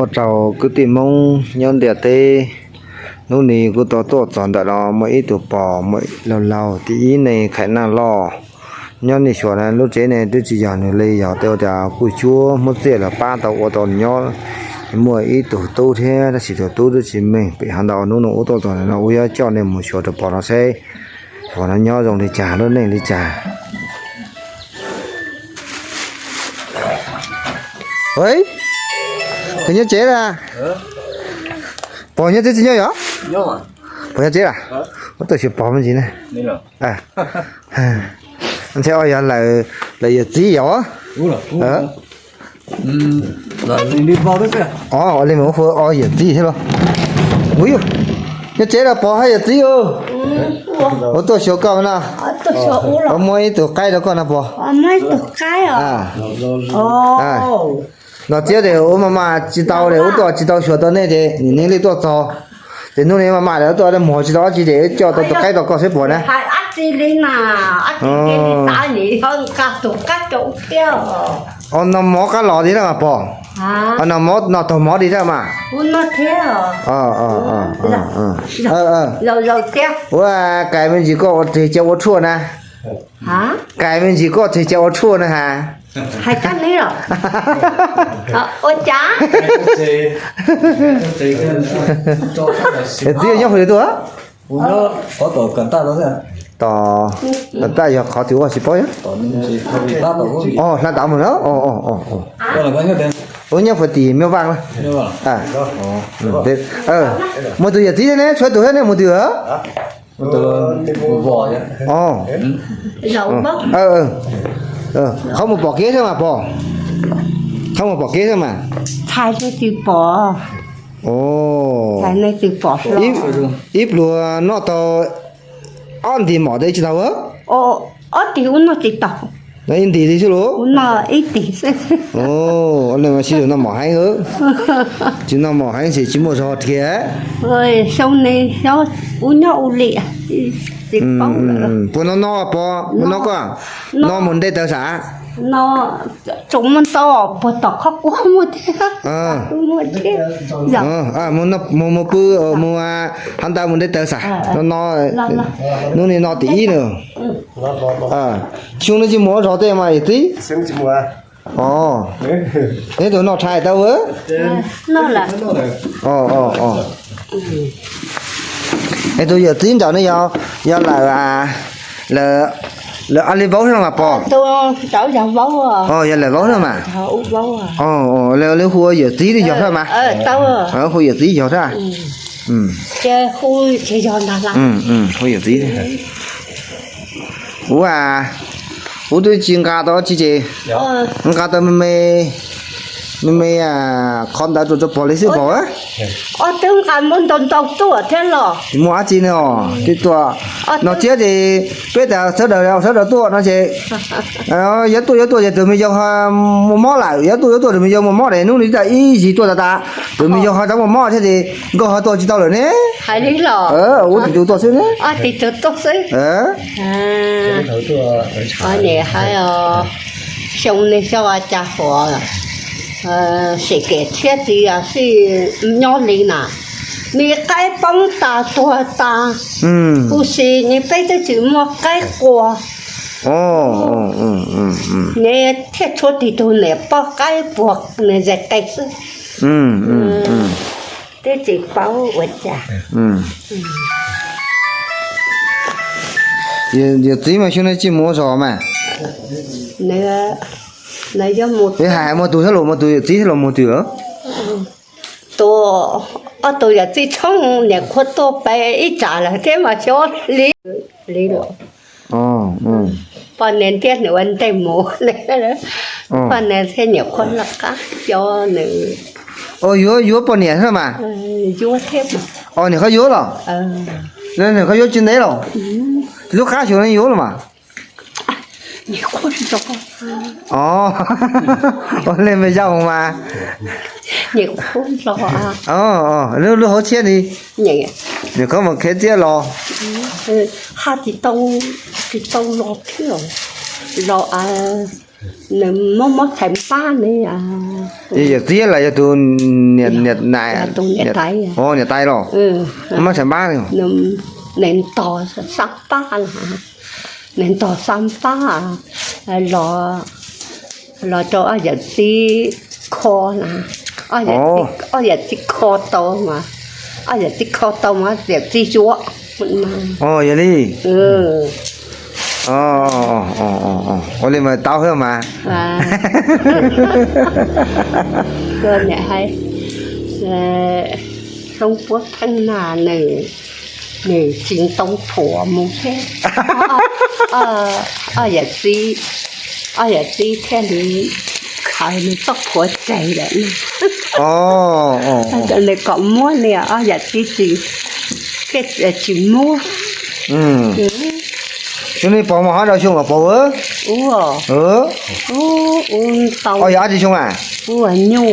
Ua rau kwv tij Hmoob nyob ntiaj teb, hnub no kuv tau tuaj txog ntawm no muaj ib tug pog muaj laug laug tim ib neeg Kham Naj Lauj nyob nej xyuas na, lub tsev ne twb tsis yog nws li, yog tej ua cas kuj cuab Hmoob Txiaj los pab tau ua tau nyob. Muaj ib tug tub thiab tab sis tus tub twb tsis meej pem hav ntau, hnub no ua tuaj txog ntawm no ua yuav coj nej mus xyuas rau pog no seb pog no nyob zoo li cas lub neej li cas. Koj nyob tsev a? Pog nyob tsev tsis nyob yog? Pog nyob tsev a? Ua tuaj xyuas pog me ntsis ne. Ntshe o yog lawm yawm txiv yog? O li me hu o yawm txiv thiab los? Nyob tsev los pog hab yawm txiv? Ua tuaj xyuas koj no. Muab ib tug qaib rau koj no pog. Los txiav tes ua maj mam tsis tau es ua tuaj tsis tau xyuas tau nej ces nim no li tuaj txog. Ces hnub no maj mam es ua tuaj muag tsis tau dab tsi ces coj tau tus qaib rau koj seb puas na. O, noj mov qab los li na mas pog. O, noj mov, noj taug mov li na mas. Ua, kais me ntsis koj ua tes ca ua tshuaj na. Kais me ntsis koj tes ca ua tshuaj na has. Txiv nyob qhov twg tuaj? Tom, tom taj yog qhov twg ua tsis paub. O, hla ntav mus na. Ua nyob puag tim Mej Vaj na. Mus tus yawm txiv thiab ne, tshuav tus thiab ne, mus tus. Qhov mus pom kev xwb mas pog. Qhov mus pom kev xwb mas. Ib pluag noj tau ob nti mom tes tsis tau. Ob nti ub noj tsis tau. Noj ib nti li xwb lauj? Ib nti xwb. Sib tus noj mom heev. Tsis noj mom heev ces tsis muaj zog tiag. Xyoo no ub nyob ua li. Puas no no pog, no koj no mus nte taws sam? Tsuas muaj ntau, puag tom qhov kuab muaj thiab. Mus pw, mus hav ntawd mus nte taws sam no no. Hnub no no tim ib na. Xyoo no tsis mus ua zog tej mas yawm txiv. Neb tus noj tshais tau. Es tus yawm txiv nraud ne yog, yog lawm, lawm a li vaub no mas pog? Yog lawm vaub no mas. Lawv hu ua yawm txiv li yog thiab mas. Hu yawm txiv yog thiab. Hu yawm txiv. Ub, ub twb tsis nqa tau dab tsi ces nqa tau me me, me me qhov ntawd rau rau pog li xwb pog. Twb nqa muab ntau ntau tuaj thiab los. Tsis muaj dab tsi ne os, twb tuaj no thiab ces peb tas sawv daws sawv daws tuaj no ces yuav tuaj yuav tuaj ces tus me yau muaj mob lawm, yuav tuaj yuav tuaj tus me yau muaj mob es hnub no tas ib zig tuaj tas tas, tus me yau ho rov muaj mob thiab ces nkauj ho tuaj tsis tau lawm ne. Ua tim tus tuaj xwb ne. Xyoo no xyov cas huam, sim kev thiab txiv sij nyob li na, me qaib poob tas tuag tas, huv si ne peb twb tsis muaj qaib qua, ne thiaj tshuav tis tug niam poj qaib puag nws zes qe xwb. Twb tsis paub ua cas. Yawm txiv mas xyoo no tsis mus ua zog mas. Hais mus tus thiab los mus tus yawm txiv thiab los mus twg? Tus, ob tug yawm txiv tshoob niam qhuav tuaj pem ib tsam lawm thiab mas xyov li, li lawm. Poj niam ntiab nws ua ntej mus, poj niam thiab niam qhuav loj qab xyov nws. Yuav, yuav poj niam thiab mas. Yuav thiab. Niam qhuav yuav los? Niam qhuav yuav tsis ntev los? Lub qab xyoo no yuav los mas. Ua li me yau mas. Lub, lub hauv tshiab ni. Niam qhuav mus khiav txiab los. Haj tsis tau, tsis tau los thiab. Los Nws muab muab txhais npab ne. Yawm txiv los yog tus niam, niam tais los? Nws ntog xa npab, nws ntog xa npab los rau ob yawm txiv kho na. Ob yawm txiv kho tau mas, ob yawm txiv kho tau mas yawm txiv yuav. Yog li. Ua li mas tau thiab mas. Hmoob Puab Pheej na, nws tsis tau thuam mus thiab. Ob yawm txiv, ob yawm txiv thiaj li khaws nws txoj phuav tseg lawm na. Nws kom muab li ob yawm txiv tsis, thiaj tsis muab. Xyoo no pog mas ho rau xyoo los pog? Ua, ua tau, yog ob tsi xyoo a? Ua nyuj,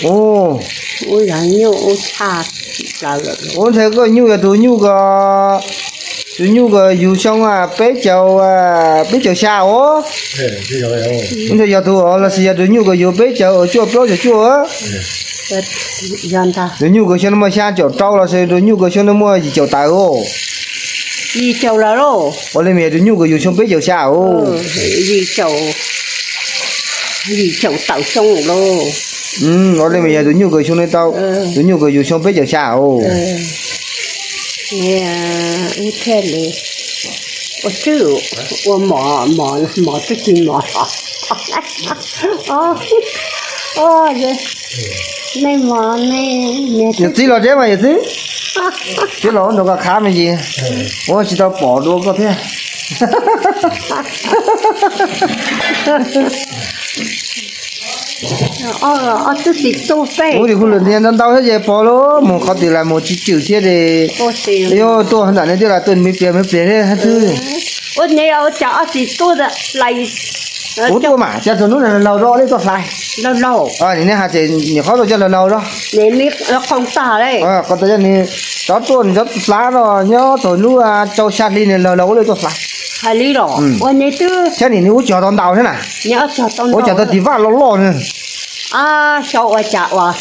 ua nyuj ua tshaj plaws lawm. Ua ntshai koj nyuj yog tus nyuj ko, tus nyuj ko yug xyoo peb caug, peb caug xya os. Ua ntshai yog tus os lossis yog tus nyuj ko yug peb caug cuaj plaub caug cuaj? Tus nyuj ko xyoo no muaj xya caum rau lossis tus nyuj ko xyoo no muaj yim caum tawm os? Yim caum lawm lauj. Ua li mas yog tus nyuj ko yug xyoo peb caug xya os. Yim caum, yim caum tawm xyoo lauj. Ua li mas yog tus nyuj ko xyoo no tau, tus nyuj ko yug xyoo peb caug xya os. Ua thiaj li, ua twb, ua mov, mov twb tsis mov. Nej mov ne. Yawm txiv los deb mas yawm txiv. Txiv los ua nrog koj khab me ntsis, ua tsis tau pom dua koj thiab. Ub, tus hauj lwm ntiag ntau ntau thiab ces pog lub mus qhov twg los mus tsis tswm thiab ces. Yuav tuaj ntawm nej thiab los tuaj me pliag me pliag thiab xwb. Ua cas ob txiv tuaj, ua tuaj mas cas txog hnub laug laug lawv tuaj hlais. Nim nej hais tias nyuam qhuav tuaj coj laug laug zog. Qhov tas coj nws cov tuaj nws cov hlais no nyob txog hnub rau xya hli nws laug laug ua lawv tuaj hlais. Thiab nim nws ub cog tau ntau thiab na. Ub cog tau tis vaj loj loj na. Xyov ua cas uas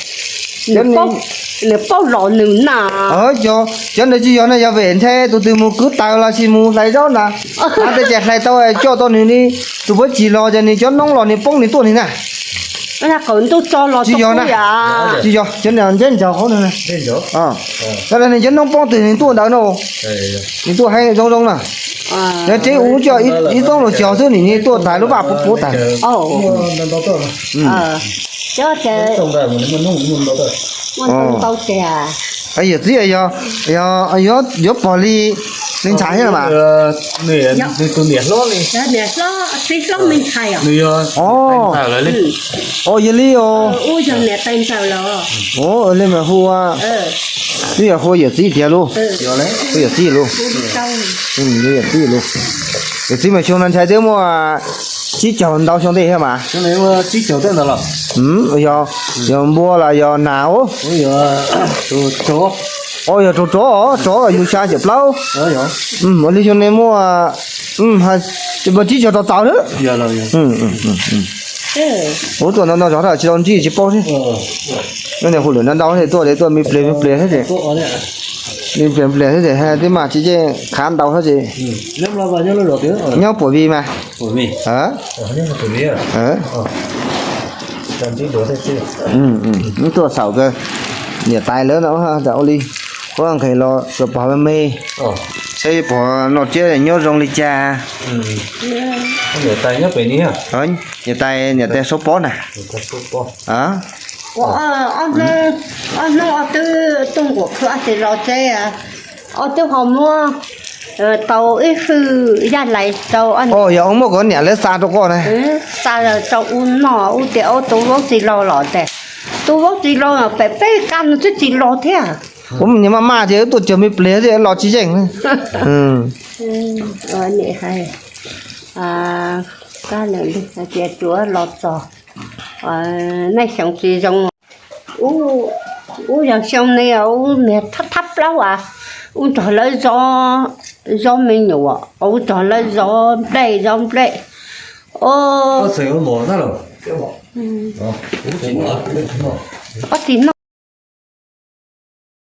nws paub los nws na. Cov ntawd tsis yog na, yog vim ntshai tus twg mus kwv taws los sis mus hlais zaub ntag. Hais tias hlais tau coj tau nws li, tus puab tsis los ces nws cov noob los nws poob nws tuaj nws na. Tsis yog na. Tsis yog, cov niag ntseb ntsaug hauv no. Nws cov noob poob twg nws tuaj ntawd no. Nws tuaj heev zoo zoo na. Yog tsev ub coj ib toob los cog xwb nim nws tuaj tas lub vaj puv puv tas. Yawm txiv, yog yuav pog li, li ntxhais thiab mas. Os, yog li os. Li mas hu, twb yog hu yawm txiv tiag lauj. Hu yawm txiv lauj. Yawm txiv lauj. Yawm txiv mas xyoo no ntshai twb muaj tsib caug ntau xyoo ntej thiab mas. Yog, yog npua los yog nas ub? Os, yog rau tsov, tsov yug xya caum plaub. Ua li xyoo no muaj tsib caug rau txaus na. Ub, tuaj ntau ntau zog tsis tau ntsib tsis paub thiab. Nyob niag hu lwm ntau ntau thiab tuaj, tuaj me pliag me pliag thiab ces, me pliag pliag thiab ces twb mas tsis yeej khav ntau thiab ces. Nyob puas vim mas? Tuaj xaum kawg, niam tais lawv no ua li, ua nqes los xuas pog me me, saib pog no thiab nyob zoo li cas. Niam tais, niam tais Suav Pob na. Ob hnub ob tug tuaj nkuam khw ob txiv los tsev, ob tug ho muab tau ib hwj yaj lais rau. Yog ua muab kuv niam lawv xa rau koj na. Xa rau ub noj ub tias ub tus vaub txiv laug los tias, tus vaub txiv laug pem peb kab no twb tsis los thiab. Ub, niag maj maj ces wb tuaj cog me pliag thiab los tsis yeej. Kab lawm tias tsuav los txog, nej xyoo tsis zoo. Ub, yog xyoo no ub niag thab thab plaub as, ub nrog lawv zov, zov me nyuam, ub nrog lawv zov nplej zov nplej. Ob txhais yuav mos na los. Ob txhais no.